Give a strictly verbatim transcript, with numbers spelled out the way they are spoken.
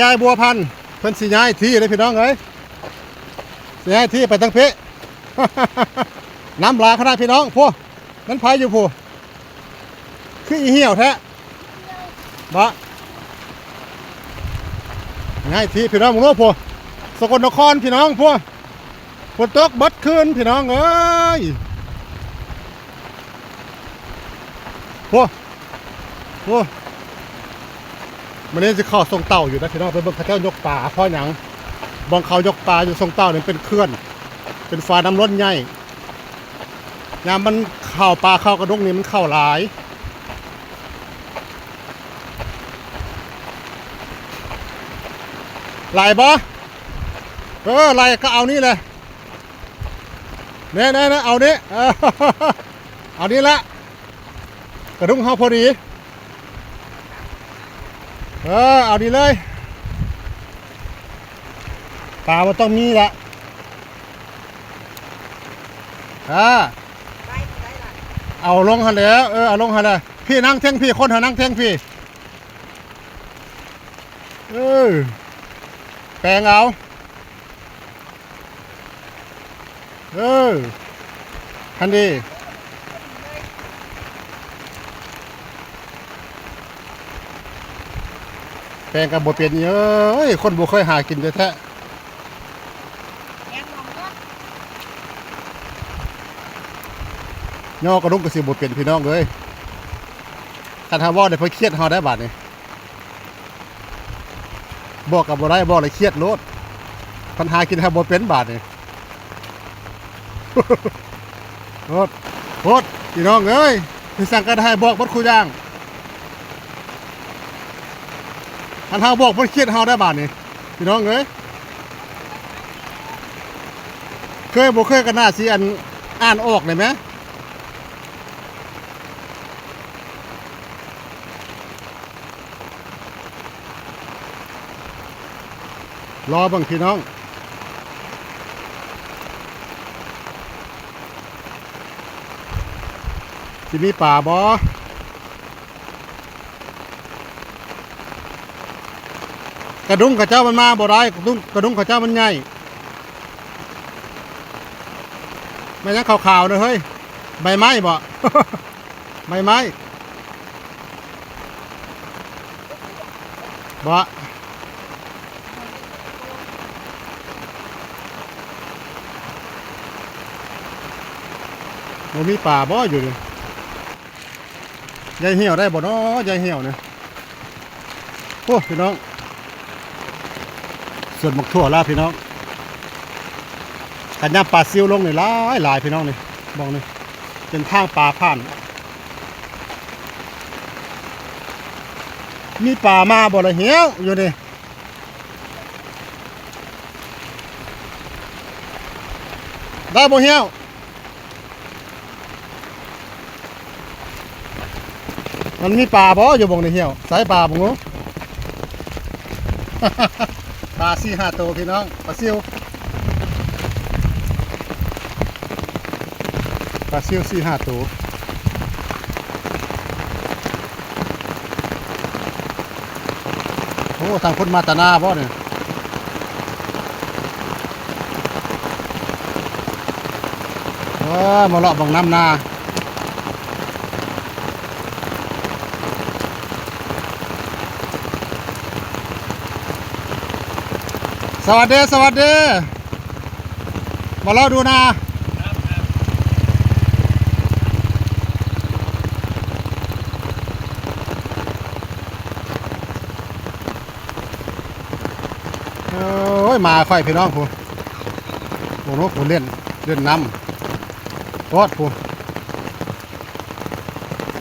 ยายบัวพันธุ์ เพิ่นสิย้ายที่เลยพี่น้องเอ้ย สิย้ายที่ไปทางพี้ น้ำหลากขนาดพี่น้อง พู้น มันไผอยู่พู้น คืออีเหี่ยวแท้ บะ ย้ายที่พี่น้อง มึงรู้พู้น สกลนครพี่น้อง พู้น ฝนตกเบิดคืนพี่น้องเอ้ย พู้น พู้น มื้อนี้สิเข้าส่งเต่าอยู่นะพี่น้อง ไปเบิ่งเขาเจ้ายกปลา เพราะหยัง บ่อนเขายกปลาอยู่ส่งเต่านี่เป็นเขื่อน เป็นฝายน้ำล้นใหญ่ ยามมันเข้าปลาเข้ากระดุงนี่มันเข้าหลาย หลายบ่ เออ หลายก็เอานี่แหละ แน่ๆๆ เอานี่ เออ เอานี่ละ กระดุงเฮาพอดี เออ เอานี่เลย ปลามันต้องมีละ อ่า เอาลงหั่นแล้ว เออ เอาลงหั่นแล้ว พี้นั่งเทิงพี้ คนหานั่งเทิงพี้ เออ แปงเอา เออ หั่นดี แปงก็บ่เป็น เอ้ย คนบ่เคยหากินแท้ๆ ยอกกระดุงก็สิบ่เป็นพี่น้องเอ้ย คันเฮาเว้าได้เพิ่นเครียดเฮาได้บาดนี้ บอกก็บ่ได้ บอกแล้วเครียดโลด คันหากินเฮาบ่เป็นบาดนี้ โพด โพด พี่น้องเอ้ย สิสั่งก็ได้บอกเบิดคู่อย่าง คันเฮาบอกเพิ่นเครียดเฮาได้บาดนี้ พี่น้องเอ้ย เคยบ่เคยก็น่าสิอัน อ่านออกได้แหม รอเบิ่งพี่น้อง สิมีปลาบ่ กระดุงเขาเจ้ามันมาบ่ได้ กระดุง กระดุงเขาเจ้ามันใหญ่ แม่นหยังขาวๆเด้อเฮ้ย ใบไม้บ่ ใบไม้ บ่ บ่มีปลาบ่อยู่นี่ ยายเหี่ยวได้บ่น้อยายเหี่ยวเนี่ย โอ้ พี่น้อง สวนหมากถั่วแล้วพี่น้อง คันยามปลาซิวลงนี่หลายหลายพี่น้องนี่ มองนี่ เป็นทางปลาผ่าน มีปลามาบ่ละเหี่ยวอยู่นี่ ได้บ่เหี่ยว มันมีปลาบ่อยู่บ่งในเหี่ยว ใส่ปลาบ่ง ปลาสี่ห้าตัวพี่น้อง ปลาซิว ปลาซิวสี่ห้าตัว โอ้ ทางพุ้นมาตะนาบ่เนี่ย เออ มาเลาะเบิ่งน้ำนา สวัสดี สวัสดี มาเลาะดูนา โอ้ย มาค่อยพี่น้องผู้ โอ้โห ผู้เล่น เล่นน้ำ โพดผู้